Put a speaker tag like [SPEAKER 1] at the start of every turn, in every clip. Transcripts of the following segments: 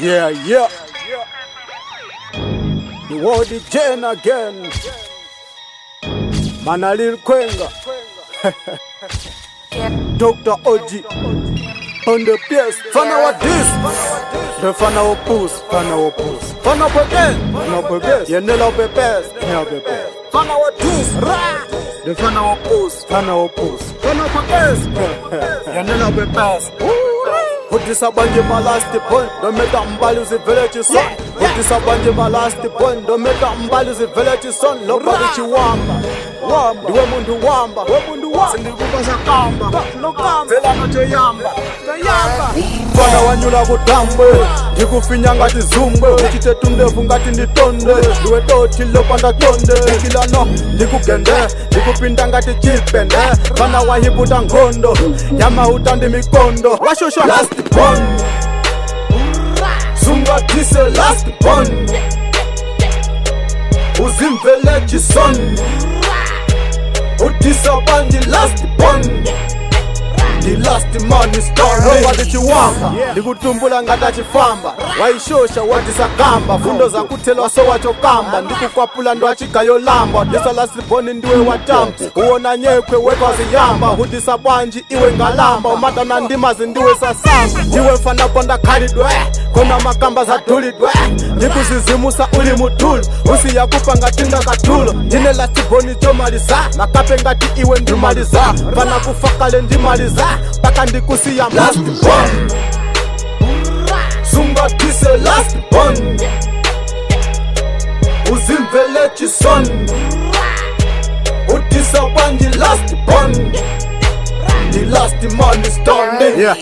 [SPEAKER 1] Yeah. The world is Jane again. Manalil Kwenga. Dr. OG. On the PS. Fana what this? The fana wa puss. Fana wa puss. Fana peke. Fana peke. Yenela pepes. Yenela pepes. Fana what this? Ra. The fana wa puss. Fana wa puss. Fana peke. Yenela pepes. Udisa banje my last point, dometa mbali uzivele chison. Udisa banje my last point, dometa mbali uzivele chison. Lobali chiwamba, wamba, ndiwe muntu wamba, we muntu wamba. Sindikupa sakamba, no kamba, vela no choyamba, choyamba. Mfana wanyula kutambwe, ndikufinya ngati zumbwe, uchite tundevu ngati nditonde, ndiwe doti lopanda tonde, ndikilano ndikugende, ndikupinda ngati chipende, fana wahibuta nkhondo, nyamauta ndi mikondo, washosha last born, sungatise last born, uzimvele chison, udisa bandi last born. The last man is done. Nobody chiwamba ndikutumbula ngati achifamba waishosha watisakamba fundo zakuthelwa so wachokamba ndikukwapula ndo achigayolamba disa last born ndiwe watamba uwona nyekwe wetwaziyamba hudisa bwanji iwe ngalamba umadana ndimazi ndiwe sasamba ndiwe mfana ponda khalidwe kona makamba zadulidwe ndikuzizimusa uli mudulu usiyakupa ngati ndakatulo ndine last born chomaliza makape ngati iwe ndimaliza fana kufa kale ndimaliza paka ndikusiya last born sungatise last born uzimvele chison udisa bwanji last born. The last man is standing, yeah.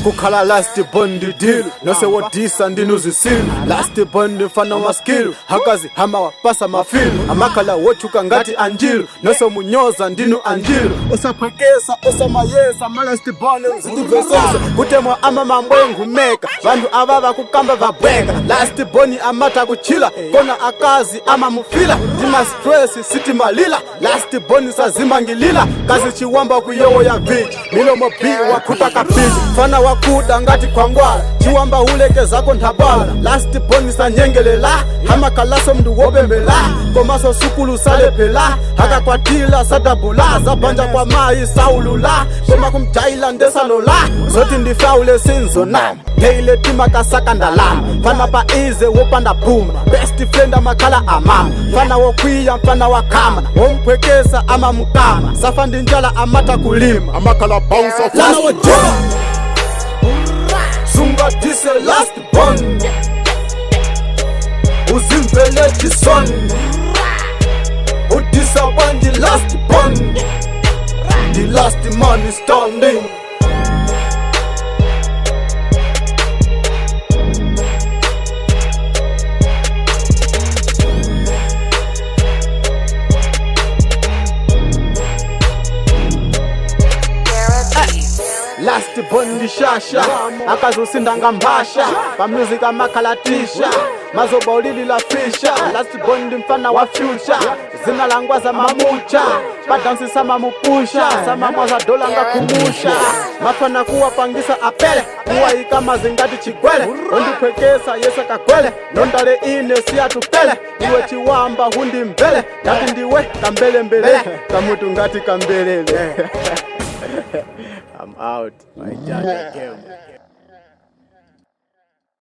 [SPEAKER 1] Kukhala last born deal nose wodisa ndinuzisilu last born mfana wa skill hakazi hama wapasa mafilu amakhala wochuka ngati anjilu nose munyoza ndinu anjilu usaphwekesa usamayesa malast born mzitivesesa kutemwa ama mambwengumeka vanhu ava vakukamba vabweka last born amata kuchila kona akazi amamufila ndima stress sitimalila last born sazimangilila kazi chiwamba kuyewo ya vichi milomo b wakuta kapichi fana wakuda ngati kwangwala chiwamba huleke zako nthabwala last born sanyengelela hamakalaso mndu wopembela komaso sukulu salephela hakakwatila sadabula zabanja kwa mayi saulula koma kumjayila ndesalola zoti ndifawule sinzonama ngeile timakasaka ndalama fana pa ize wopanda phuma best friend amakhala amama mfana wokwiya mfana wakama womphwekesa amamukama safa ndi njala amata kulima
[SPEAKER 2] amakhala bouncer.
[SPEAKER 1] Last born sungatise last born uzimvele chison udisa bwanji last born. The last man is standing. Last born ndishasha akazosinda ngambasha pamusic amakhalatisha mazoba ulilila fisha last born ndi mfana wa future zina langwaza mamucha padansi samamupusha samamwaza dola ngakumusha mafana kuwapangisa apele kuwayika mazingati chigwele ondiphwekesa yesa kagwele nondale ine siyatupele iwe chiwamba hundi mbele ngati ndiwe kambelembele kamutu ngati kambelele. I'm out. My judge game.